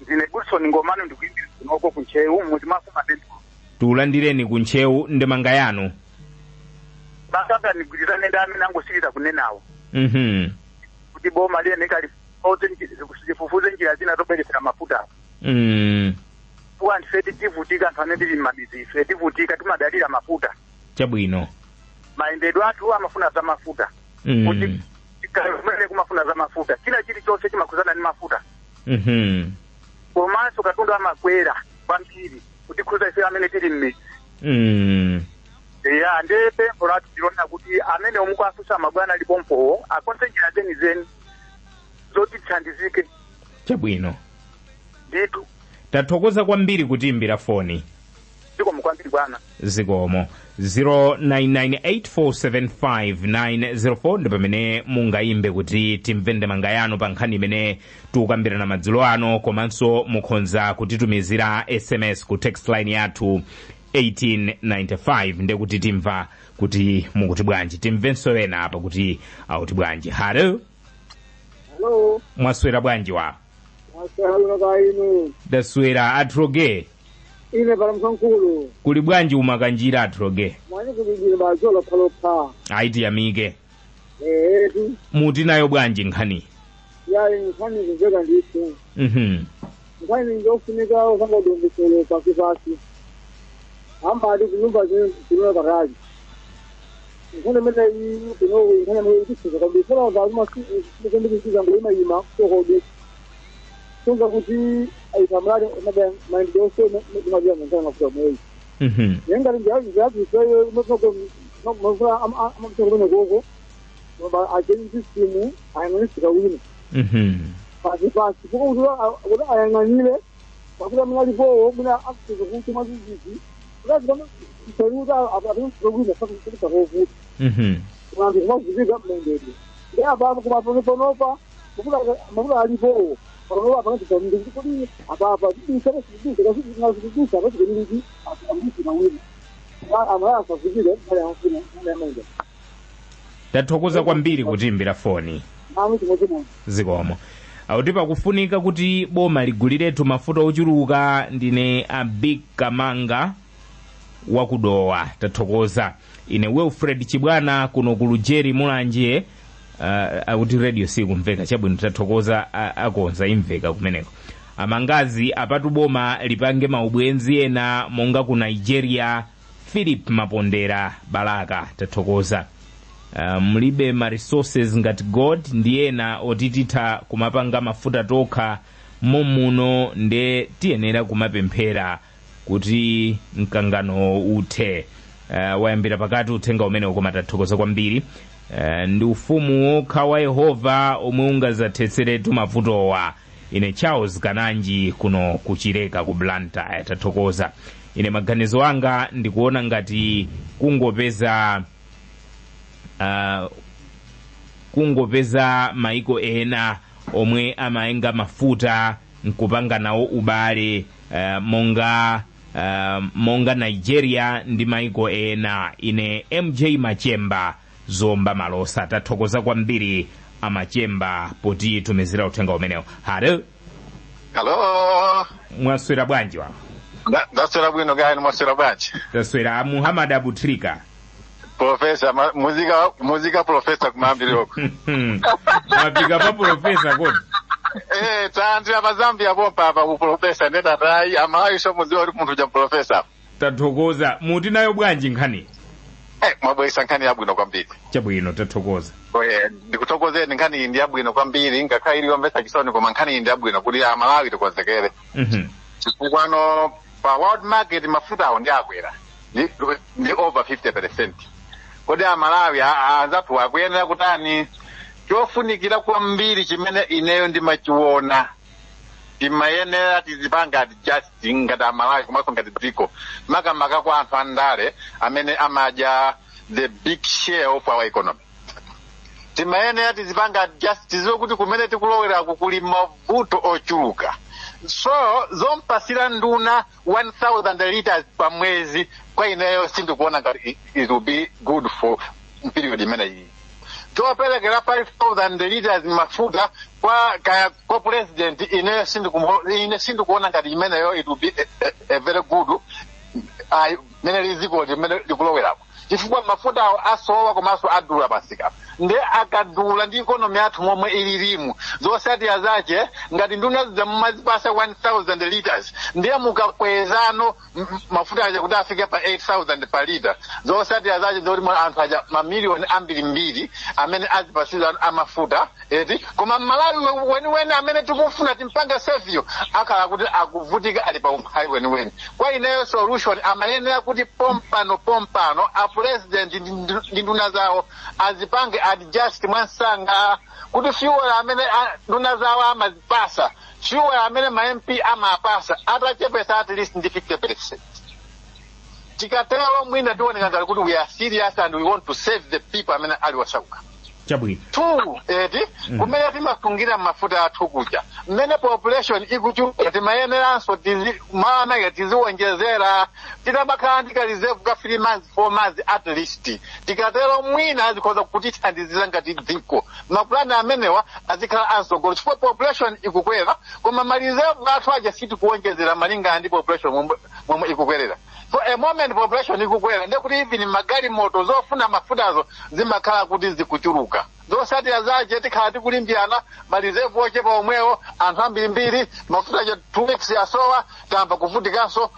Ndine Goodson Ngomano, ndikuimbira kunoko kuNtcheu, mudzi mafuma Bendulo. Tulandireni kuNtcheu, ndemanga yanu. Basanga ndigwirizane ndi amene angosiriza kunenawo kuti boma liyeneka lifufuze njira zina zobweresera mafuta kuwa anthu ife tivutika, anthu amene tili m'mamizi ife tivutika, timadalira mafuta. Mayendedwe athu amafuna za mafuta, kuti kumene kumafuna za mafuta, china chilichonse chimakhuzana ndi mafuta. Komanso katundu amakwera kwambiri kutikhuza ife amene tili m'midzi. Ya, ndiye pempho lathu tilona kuti amene omukwafusa mabwana alipompowo akonze njira zenizeni zoti tithandizike. Ndithu. Tathokoza kwambiri kutiimbira foni. Zikomo kwambiri, bwana. Zikomo. 0998475904 ndi pamene mungayimbe kuti timve ndemanga yanu pa nkhani imene tikukambirana madzulo ano, komanso mukhonza kutitumizira SMS ku text line yathu 1895, ndiye kuti timva kuti mukuti bwanji. Timvenso ena apa kuti akuti bwanji. Halo. Hello. Mwaswera bwanji wa? Mwaswera, kaya inu? Ndaswera, atroge. Ine pala msankulu. Kuli bwanji umakanjira, atroge? Mwani kulingire bazola palopha. Aiti yamike. Eh. Muti nayo bwanji nkhani? Yayi, nkhani kuveka ndithu. Nkhani njofunika usangodongesele pasi pasi. Ambali kunyumba zino patali. Nkhani imene iyi kuno, nkhani imene ikuthuza kwambiri. Sola zaluma sikumbikisiza ngolima ima kuhodi. Songa kuti ayikamlali mayendedwe onse imabiya nkhani mafuta mwezi. Yengati ndiyaziseyo mafuna amakutokomene koko ajeni system ayang'anisika wina pasi pasi kuko kuti ayang'anire mafuta amene alipowo mwina akutuza kuti mwazizizi kuti apasika wina sakuvuta anthu kumavutika mendedwe ndi apapo. Koma panopa mafuta alipowo panopa apangaziganire kuti apapa disa apatikeniriki akusika wina amala asavutike mali amafuna mali amende. Tathokoza kwambiri kutiimbira foni. Nami chimodzimodzi. Zikomo. Akuti pakufunika kuti boma liguliretu mafuta ochuluka. Ndine Abig Kamanga wakudowa. Tathokoza. Ine Wilfred Chibwana kuno ku Lujeri, Mulanje. Akuti radio sikumveka. Chabwino, tathokoza, akonza, imveka kumeneko. Amangazi, apatu boma lipange maubwenzi ena monga ku Nigeria. Philip Mapondera, Balaka. Tathokoza. Mlibe ma resources ngati gold ndi ena otititha kumapanga mafuta tokha momuno, nde tiyenera kumapemphera kuti mkangano uthe. Wayambira pakati uthenga umene, koma tathokoza kwambiri. Ndi ufumu wokha wa Yehova omwe ungazathetseretu mavutowa. Ine Charles Kananji kuno kuchireka ku Blantyre. Tathokoza. Ine maganizo anga ndikuona ngati kungopeza maiko ena omwe amayenga mafuta nkupanga nawo ubale, monga Nigeria ndi maiko ena. Ine MJ Machemba, Zomba Malosa. Tathokoza kwambiri Amachemba potitumizira uthenga umenewo. Halo. Hello. Mwaswera bwanji wa? Ndaswera bwino, kaya inu mwaswera bwanji? Taswera, Muhammad Abutrika. Profesa, muzika, muzika profesa kumambiroko. Mwafika pa profesa kodi? Talandira pa Zambia pompa apa ku professor, ndetatayi Amalawi somudziwa kuti munthu uja professor. Tathokoza. Muti nayo bwanji nkhani? Mwabweresa nkhani yabwino kwambiri. Chabwino, tathokoza. Ndikuthokozeni, nkhani iyi ndi yabwino kwambiri, ngakhale ili yomvetsa chisoni, koma nkhani iyi ndi yabwino kuti Amalawi tikonzekere, chifukwa pa world market mafuta awo ndi akwera ndi over 50%. Kodi Amalawi anzathu akuyenera kutani? Chofunikira kwambiri chimene ineyo ndimachiona, timayenera tizipanga adjust ngati Amalawi komanso ngati dziko, makamaka kwa anthu andale amene amadya the big share of our economy. Timayenera tizipanga adjust, tiziwe kuti kumene tikuloweraku kuli mavuto ochuluka. So zompasira nduna 1000 liters pa mwezi, kwa ineyo sindikuona ngati it will be good for period imene iyi. Choperekera 5000 liters mafuta kwa kaya kwa president, ineyo ine sindikuona ngati imeneyo it will be a very good ayi mene liziko limene likulowerapo, chifukwa mafuta awo asowa komanso adula pasika. Nde akadula, ndi economy yathu momwe ililimu, zosatira zache ngati nduna zija mumazipasa 1000 liters, ndiye mukakwezano mafuta aja kuti afike pa 8000 pa lita, zosatira zache zoti anthu aja mamiliyoni ambirimbiri amene azipasidwa amafuta eti, koma Mmalawi weniweni amene tikufuna timpange save yo akhala kuti akuvutika, ali pa umphawi weniweni. Kwa ineyo solution amayenera kuti pompano pompano a president ndi nduna zawo azipange adjust mwansanga kuti fuel amene nduna zawo amazipasa, fuel amene ma MP amapasa, atachepesa at least ndi 50%. Tikatero mwina tioneka ngati kuti we are serious and we want to save the people amene ali osauka. Two, eti kumene timasungira mafuta athu kuja, mmene population ikuchuluka, timayeneranso maameke tiziwonjezera, titamakhala ndi ka reserve ka 3 months, 4 months at least. Tikatero mwina azikhoza kutithandizira ngati dziko. Mapulani amenewa azikhala ansogolo, chifukwa population ikukwera koma ma reserve athu aja sitikuwonjezera malingana ndi population momwe ikukwerera. So a moment population ikukwera, ndekuti even magalimoto zofuna mafutazo zimakhala kuti zikuchuluka. Zosatira zache tikhala tikulimbirana ma reserve ochepa omwewo, anthu ambirimbiri, mafuta aja 2 weeks asowa, tayamba kuvutikanso,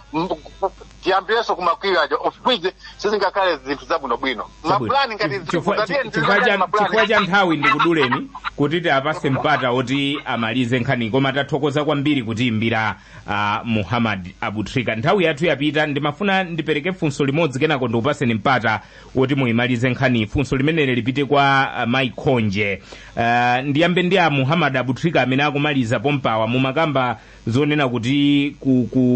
tiyambirenso kumakwiyo aja, of which sizingakhale zinthu zabwinobwino. Mapulani ngati Chifukwa cha nthawi ndikuduleni kuti tiapase mpata oti amalize nkhani, koma tathokoza kwambiri kutiimbira, Muhammad Abutrika. Nthawi yathu yapita. Ndimafuna ndipereke funso limodzi, kenako ndikupaseni mpata woti muyimalize nkhani. Funso limeneli lipite kwa Mai Khonje. Ndiyambe ndi a Muhammad Abutrika amene akumaliza pompawa. Mumakamba zonena kuti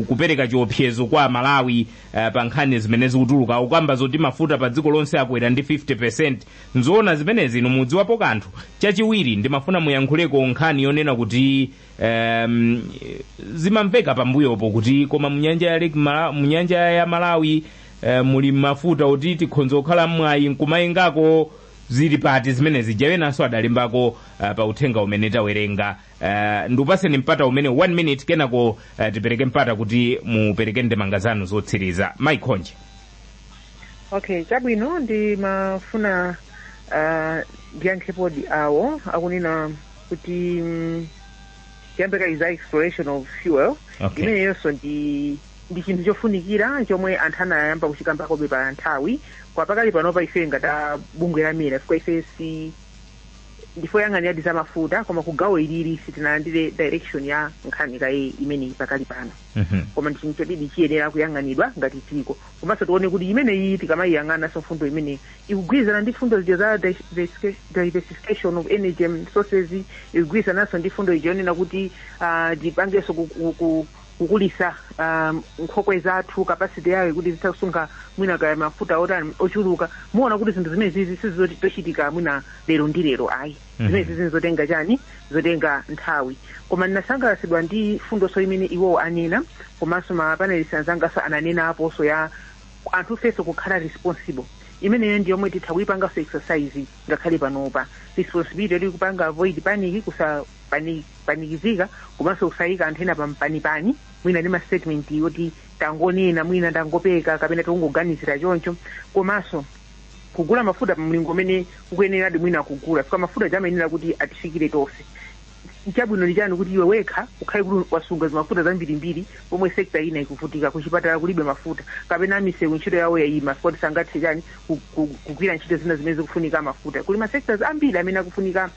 kupereka chiopsezo kwa Malawi pa nkhani zimene zikutuluka, ukamba zoti mafuta pa dziko lonse akwera ndi 50%, nzoona zimenezi? Inu mudziwapo kanthu? Chachiwiri, ndimafuna muyankhuleko nkhani yonena kuti zimamveka pambuyopo kuti koma munyanja ya Lake munyanja ya Malawi muli mafuta oti tikhonza kukhala mwayi nkumayengako. Zili pati zimenezi? Jawenanso adalembako pa uthenga umene tawerenga. Ndikupaseni mpata umene 1 minute, kenako tipereke mpata kuti mupereke ndemanga zanu zotsiriza. Mai Khonje. Okay, chabwino. Ndimafuna ndiyankhepodi awo akunena kuti tiyambe za exploration of fuel. Imeneyonso ndi chinthu chofunikira chomwe anthu anayamba kuchikambakobe pa nthawi. Kwa pakali panopa ife ngati bungwe la MERA, chifukwa ife si ndifo yang'anira za mafuta, koma ku gawo ilili sitinalandire direction ya nkhani kaye imeneyi pakali pano. Koma ndi chinthu chodidi chiyenera kuyang'anidwa ngati dziko, komanso tione kuti imeneyi tikamayiyang'ananso mfundo imeneyi ikugwirizana ndi mfundo zija za diversification of energy sources, ikugwirizananso ndi mfundo ija yonena kuti tipangenso kukulisa nkhokwe zathu, capacity yayo kuti zitha kusunga mwina kaya mafuta otani ochuluka. Muona kuti zinthu zimene zizi sizochitika mwina lero ndi lero, ayi. Zimene zizi zotenga chani, zotenga nthawi. Koma ndinasangalatsidwa ndi fundonso imene iwowo anena, komanso ma panelists anzangaso ananena aponso, ya anthu fenso kukhala responsible. Imeneyo ndi yomwe titha kuyipanganso exercise ngakhale panopa, responsibility yoti kupanga avoid panic, kusapanikizika, komanso kusayika anthu ena pampanipani mwina ndi ma statement yoti tangonena, mwina tangopeka kapena tikungoganizira choncho, komanso kugula mafuta pa mlingo umene ukuyeneradi mwina kugula, chifukwa mafuta amayenera kuti atifikire tonse. Nchabwino ndi chani kuti iwe wekha ukhale kuti wasunga zimafuta zambirimbiri pomwe sector ina ikuvutika? Kuchipatala kulibe mafuta, kapena misewu ntchito yawo yayima kuti sangathe chani kugwira ntchito zina zimene zikufunika mafuta. Kuli ma sectors ambiri amene akufunika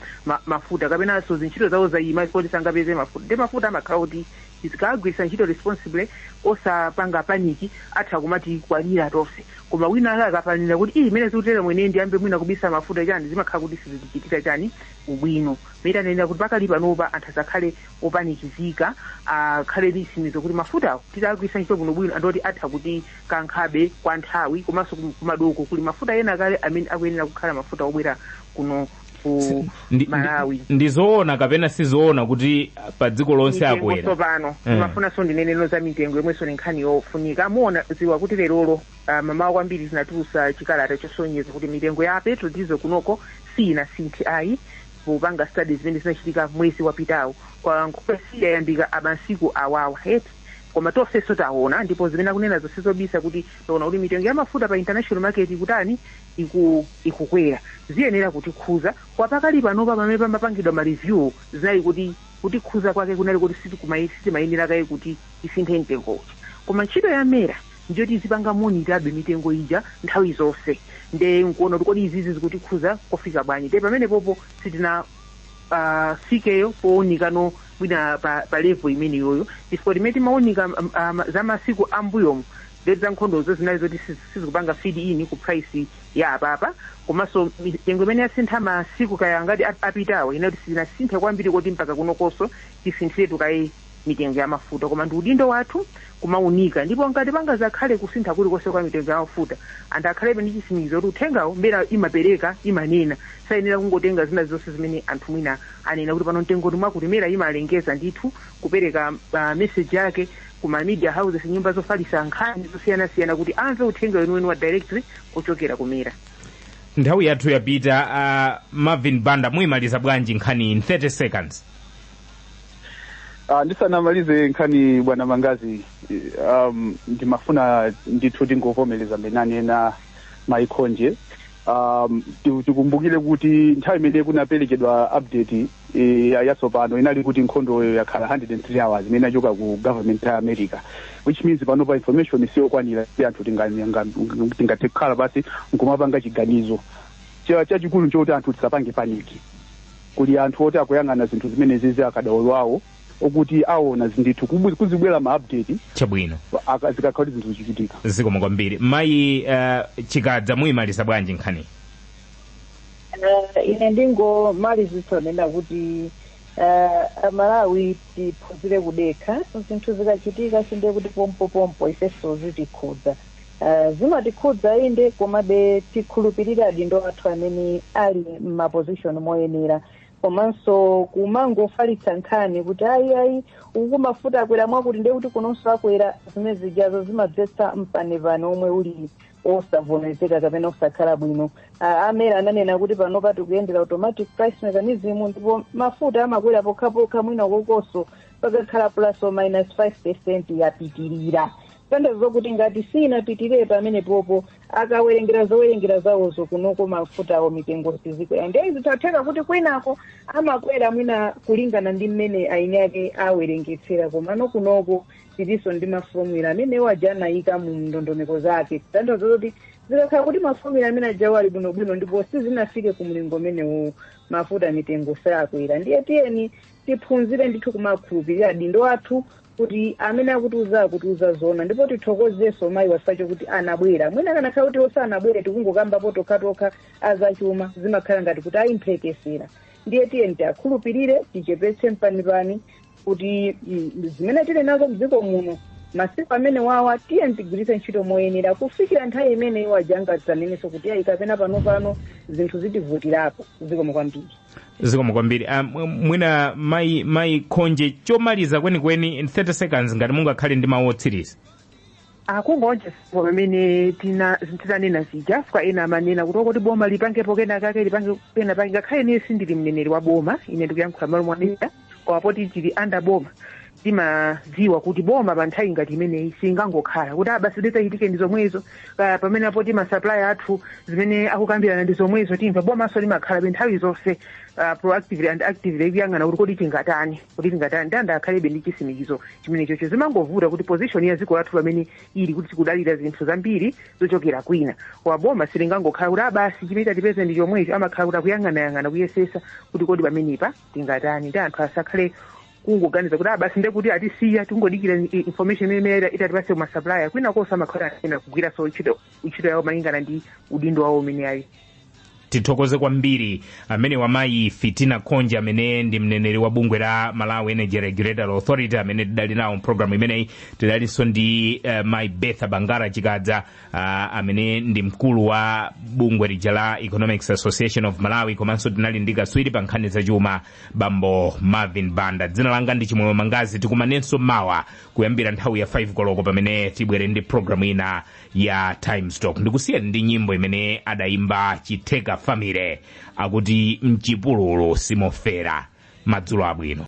mafuta, kapenanso zintchito zawo zayima kuti sangapeze mafuta. Ndi mafuta amakhala kuti tikagwiritsa ntchito responsibly, osapanga panic, atha kumati kwanira tonse. Koma wina ake akapanira kuti iyi imene zikutere, mwene ndiyambe mwina kubisa mafuta chani, zimakhala kuti sizitichitira chani ubwino. Mene anenera kuti pakali panopa anthu asakhale opanikizika, akhale ndi chitsimikizo kuti mafutawo titagwiritsa ntchito bwinobwino andoti atha kuti kankhabe kwa nthawi. Komanso kumadoko kuli mafuta ena kale amene akuyenera kukhala mafuta obwera kuno ku Malawi. Ndizoona kapena sizoona kuti pa dziko lonse Mitengo akwera? Tsopano timafunanso ndineneno za mitengo yomwenso ni nkhani yofunika. Muona ziwa kuti lerolo mamawa kwambiri zinatulusa chikalata chosonyeza kuti mitengo ya petrol, diesel kunoko siyinasinthe ayi, popanga studies zimene zinachitika mwezi wapitawo. Kwa nkhope siyayambika amasiku awawa eti, koma tonsenso taona, ndipo zimene akunena zonse zobisa kuti taona kuti mitengo ya mafuta pa international market ikutani? Ikukwera. Ziyenera kutikhuza kwa pakali panopa, pamene pamapangidwa ma review, zinali kuti kutikhuza kwake kunali kuti sitimayenera kaye kuti isinthe mtengochi. Koma ntchito ya MERA njoti zipanga monitor mitengo ija nthawi zonse, nde nkuona kuti kodi izizi zikutikhuza kofika bwanji. Nde pamene popo sitina fikeyo powunikano bwina pa level imeneyoyo, chifukwa timene timawunika za masiku ambuyomu ndeti za nkhondozo zinali zoti sizikupanga feed in ku price ya apapa. Komanso mitengo imene yasintha masiku kaya ngati apitawo inati sinasinthe kwambiri kuti mpaka kunokonso tisinthiretu kaye mitengo ya mafuta. Koma ndi udindo wathu kumaunika, ndipo ngati pangazakhale kusintha kulikonse kwa mitengo ya mafuta, anthu akhalebe ndi chitsimikizo kuti uthengawo MERA imapereka, imanena. Sayenera kungotenga zina zonse zimene anthu mwina anena kuti pano mtengo mwakuti. MERA imalengeza ndithu, kupereka message yake kuma media houses, nyumba zofalitsa nkhani zosiyanasiyana, kuti amve uthenga weniweni wa directly kuchokera ku MERA. Nthawi yathu yapita. Marvin Banda, muyimaliza bwanji nkhani in 30 seconds? Ndisanamalize nkhani, bwana Mangazi, ndimafuna ndithu tingovomereza mmene anena Maikhonje. Tikumbukire kuti nthawi imene kunaperekedwa update yatsopano inali kuti nkhondoyo yakhala 103 hours imene inachoka ku government ya America, which means panopa information siyokwanira kuti anthu tingathe kukhala pasi nkumapanga chiganizo. Chachikulu nchoti anthu tisapange panic. Kuli anthu oti akuyang'ana zinthu zimene zizi, akadaulo awo okuti aona ndithu kuzibwera ma update zikakhala kuti zinthu zichitika. Zikomo kwambiri. Mayi Chikadza, muyimaliza bwanji nkhani? Ine ndingomalizitsa nena kuti Amalawi tiphunzire kudekha. Zinthu zikachitika sinde kuti pompopompo ifenso zitikhudza. Zimatikhudza inde, komabe tikhulupirira adindo athu amene ali m'ma position moyenera. Komanso kumangofalitsa nkhani kuti ayi ayi, uku mafuta akwera mwakuti, ndiye kuti kunonso akwera, zimene zijazo zimadzetsa mpanipani omwe uli osavomerezeka kapena osakhala bwino. A MERA ananena kuti panopa tikuyendera automatic price mechanism, ndipo mafuta amakwera pokhapokha mwina kokoso pakakhala plus or minus 5% yapitirira. Tanthauza zokuti ngati sinapitirire pamene popo, akawerengera zowerengera zawozo, kunoko mafutawo mitengo sizikwera. Ndiye zitatheka kuti kwinako amakwera mwina kulingana ndi mmene aini ake awerengetsera, komano kunoko tilinso ndi ma formula amene aja anayika mu ndondomeko zake. Tanthauza kuti zikakhala kuti ma formula amene ajawo ali bwinobwino ndipo sizinafike ku mlingo umenewo, mafuta mitengo sakwera. Ndiye tiyeni tiphunzire ndithu kumakhulupirira adindo athu kuti amene akutiuza akutiuza zona. Ndipo tithokozenso mayi wasacho kuti anabwera. Mwina kanakhala kuti osanabwere, tikungokambapo tokhatokha azachuma, zimakhala ngati kuti ayimphekesera. Ndiye tiyeni tiakhulupirire, tichepetse mpanipani kuti zimene tili nazo mdziko muno masiku amene wawa tiyeni tigwiritse ntchito moyenera kufikira nthawi imene iwo aja angadzanenenso kuti ayi, kapena pano zinthu zitivutirapo. Zikomo kwambiri. Zikomo kwambiri. Mwina mayi Khonje, chomaliza kwenikweni in 30 seconds, ngati mungakhale ndi mawu otsiriza. Akungonjezera pamene tinanena zija, kwa ena amanena kuti okuti boma lipangepo kena kake, lipange pena pake. Ngakhale ine sindili mneneri wa boma, ine ndikuyankhula malo mwa MERA, koma poti tili under boma, Timadziwa kuti boma pa nthawi ngati imeneyi singangokhala kuti basi zitachitike ndi zomwezo, kaya pamene apoti ma supplier athu zimene akukambirana ndi zomwezo. Timva bomaso limakhalabe nthawi zonse proactively and actively ikuyang'ana kuti kodi tingatani, kuti tingatani. Ndanda akhalebe ndi chisimikizo chimenechocho. Zimangovuta kuti position ya dziko lathu pamene ili, kuti tikudalira zinthu zambiri zochokera kwina, wa boma silingangokhala kuti basi chimene tatipeze ndi chomwecho. Amakhala kuti akuyang'anayang'ana, kuyesesa kuti kodi pamenepa tingatani. Ndi anthu asakhale kungoganiza kuti basi ndekuti atisiya, tingodikira information imene itatipase kuma supplier. Kwina konse amakhala ena kugwiranso ntchito yawo malingana ndi udindo wawo umene ali. Tithokoze kwambiri amene wamayi Fitina Khonje, amene ndi mneneri wa bungwe la Malawi Energy Regulatory Authority, amene tidali nawo mpulogalamu imeneyi. Tidalinso ndi mayi Betha Bangara Chikadza, amene ndi mkulu wa bungwe lija la Economics Association of Malawi, komanso tinali ndi kaswiri pa nkhani zachuma, bambo Marvin Banda. Dzina langa ndi Chimwemwe Mangazi. Tikumanenso mawa kuyambira nthawi ya 5 koloko pamene tibwere ndi programu ina ya Times Talk. Ndikusiyani ndi nyimbo imene adayimba Chitheka Family, akuti "Mchipululu Simofera". Madzulo abwino.